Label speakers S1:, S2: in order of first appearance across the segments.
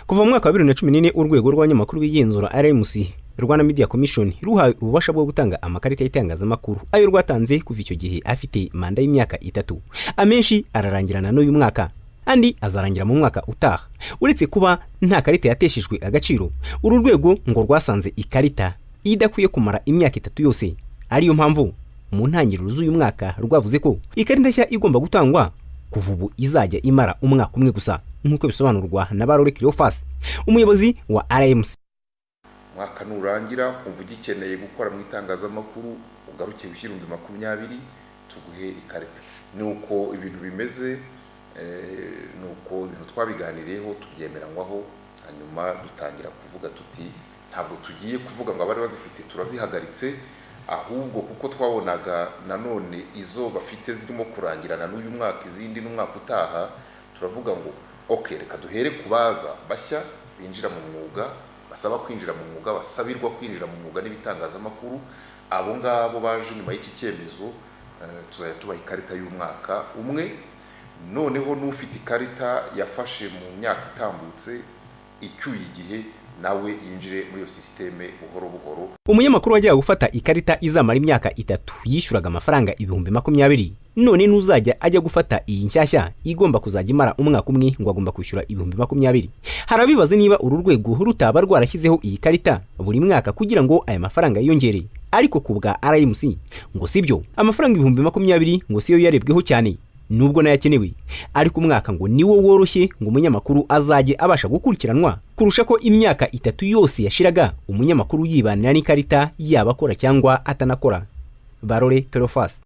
S1: Kuva mu mwaka wa 2014, urwego rw'abanyamakuru bigenzura RMC, Rwanda Media Commission, ruhawe ububasha bwo gutanga amakarita y'itangazamakuru, ayo rwatanze kuva icyo gihe afite manda y'imyaka 3. Amenshi ararangirana n'uyu mwaka, andi azarangira mu mwaka utaha. Uretse kuba nta karita yateshejwe agaciro, uru rwego ngo rwasanze ikarita idakwiye kumara imyaka 3 yose, ariyo mpamvu mu ntangiriro z'uyu mwaka rwavuze ko ikarita nshya igomba gutangwa kuva ubu izajya imara umwaka umwe gusa, nk'uko bisobanurwa na Barore Cleophas, umuyobozi wa RMC.
S2: Umwaka nurangira ukumva ugikeneye gukora mu itangazamakuru, ugaruke wishyura 20,000, tuguhe ikarita. Ni uko ibintu bimeze, ni uko ibintu twabiganiriyeho, tubyemeranywaho, hanyuma dutangira kuvuga tuti ntabwo tugiye kuvuga ngo abari bazifite turazihagaritse, ahubwo kuko twabonaga nanone izo bafite zirimo kurangirana n'uyu mwaka, izindi n'umwaka utaha, turavuga ngo ok, reka duhere ku baza bashya binjira mu mwuga, basaba kwinjira mu mwuga, basabirwa kwinjira mu mwuga n'ibitangazamakuru. Abo ngabo baje nyuma y'iki cyemezo, tuzajya tubaha ikarita y'umwaka umwe. Noneho n'ufite ikarita yafashe mu myaka itambutse icyuye igihe, nawe yinjire muri iyo sisiteme buhoro buhoro.
S1: Umunyamakuru wajyaga gufata ikarita izamara imyaka 3 yishyuraga amafaranga 20,000. None n'uzajya ajya gufata iyi nshyashya igomba kuzajya imara umwaka umwe ngo agomba kwishyura 20,000. Hari abibaza niba uru rwego rutaba rwarashyizeho iyi karita buri mwaka kugira ngo aya mafaranga yiyongere, ariko ku bwa RMC ngo sibyo. Amafaranga 20,000 ngo siyo yarebweho cyane, nubwo nayo akenewe, ariko umwaka ngo niwo woroshye ngo umunyamakuru azajye abasha gukurikiranwa kurusha ko imyaka 3 yose yashiraga umunyamakuru yibanira n'ikarita, yaba akora cyangwa atanakora. Barore Cleophas.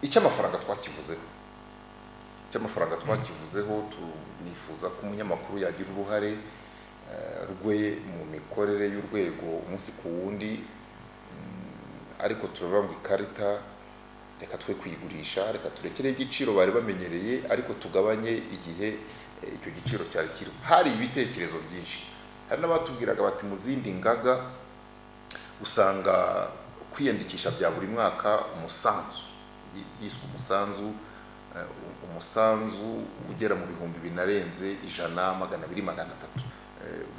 S2: Icy'amafaranga twakivuzeho, icy'amafaranga twakivuzeho. Tunifuza ko umunyamakuru yagira uruhare rwe mu mikorere y'urwego umunsi ku wundi. Ariko turavuga ngo ikarita reka twe kuyigurisha, reka turekere igiciro bari bamenyereye, ariko tugabanye igihe icyo giciro cyari kiriho. Hari ibitekerezo byinshi, hari n'abatubwiraga bati mu zindi ngaga usanga kwiyandikisha bya buri mwaka, umusanzu byiswe umusanzu, umusanzu ugera mu bihumbi binarenze 100, 200, 300.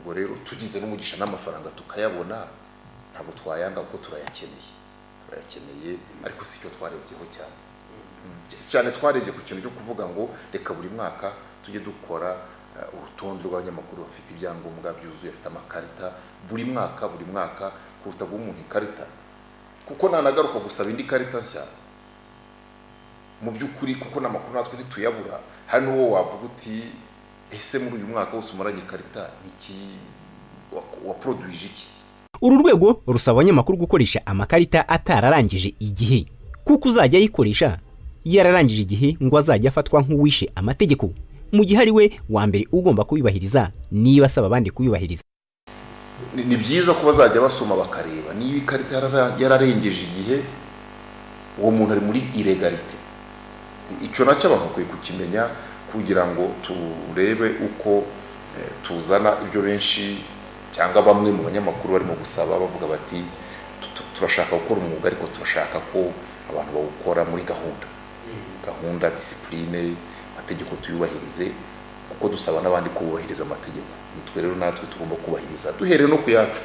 S2: Ubwo rero tugize n'umugisha n'amafaranga tukayabona, ntabwo twayanga kuko turayakeneye, turayakeneye, ariko si cyo twarebyeho cyane. Cyane twarebye ku kintu cyo kuvuga ngo reka buri mwaka tujye dukora urutonde rw'abanyamakuru bafite ibyangombwa byuzuye, bafite amakarita buri mwaka, buri mwaka, kuruta guha umuntu ikarita, kuko nanagaruka gusaba indi karita nshya mu by'ukuri, kuko n'amakuru natwe ntituyabura. Hari n'uwo wavuga uti ese muri uyu mwaka wose umaranye ikarita iki waproduije iki?
S1: Uru rwego rusaba abanyamakuru gukoresha amakarita atararangije igihe, kuko uzajya ayikoresha yararangije igihe ngo azajya afatwa nk'uwishe amategeko, mu gihe ari we wa mbere ugomba kuyubahiriza niba asaba abandi kuyubahiriza.
S2: Ni byiza ko bazajya basoma bakareba niba ikarita yararengeje igihe, uwo muntu ari muri illégalité. Icyo nacyo abantu bakwiye kukimenya kugira ngo turebe uko tuzana ibyo benshi cyangwa bamwe mu banyamakuru barimo gusaba, bavuga bati turashaka gukora umwuga, ariko turashaka ko abantu bawukora muri gahunda, gahunda, discipline, amategeko tuyubahirize, kuko dusaba n'abandi kubahiriza amategeko. Nitwe rero natwe tugomba kubahiriza, duhereye no ku yacu.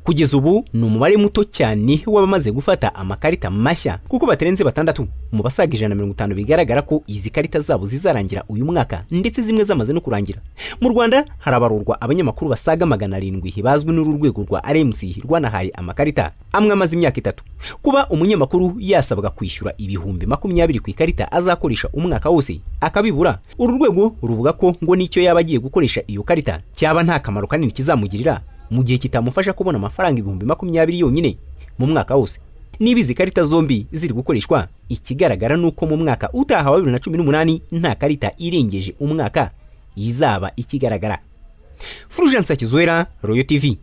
S1: Kugeza ubu ni umubare muto cyane w'abamaze gufata amakarita mashya, kuko batarenze batandatu mu basaga 150 bigaragara ko izi karita zabo zizarangira uyu mwaka, ndetse zimwe zamaze no kurangira. Mu Rwanda harabarurwa abanyamakuru basaga 700 bazwi n'uru rwego rwa RMC rwanahaye amakarita amwe amaze imyaka 3. Kuba umunyamakuru yasabwa kwishyura 20,000 ku ikarita azakoresha umwaka wose akabibura, uru rwego ruvuga ko ngo n'icyo yaba agiye gukoresha iyo karita cyaba nta kamaro kanini kizamugirira mu gihe kitamufasha kubona amafaranga 20,000 yonyine mu mwaka wose. Niba izi karita zombi ziri gukoreshwa, ikigaragara ni uko mu mwaka utaha wa 2018 nta karita irengeje umwaka izaba ikigaragara. Fulgence Kizwera, Royal TV.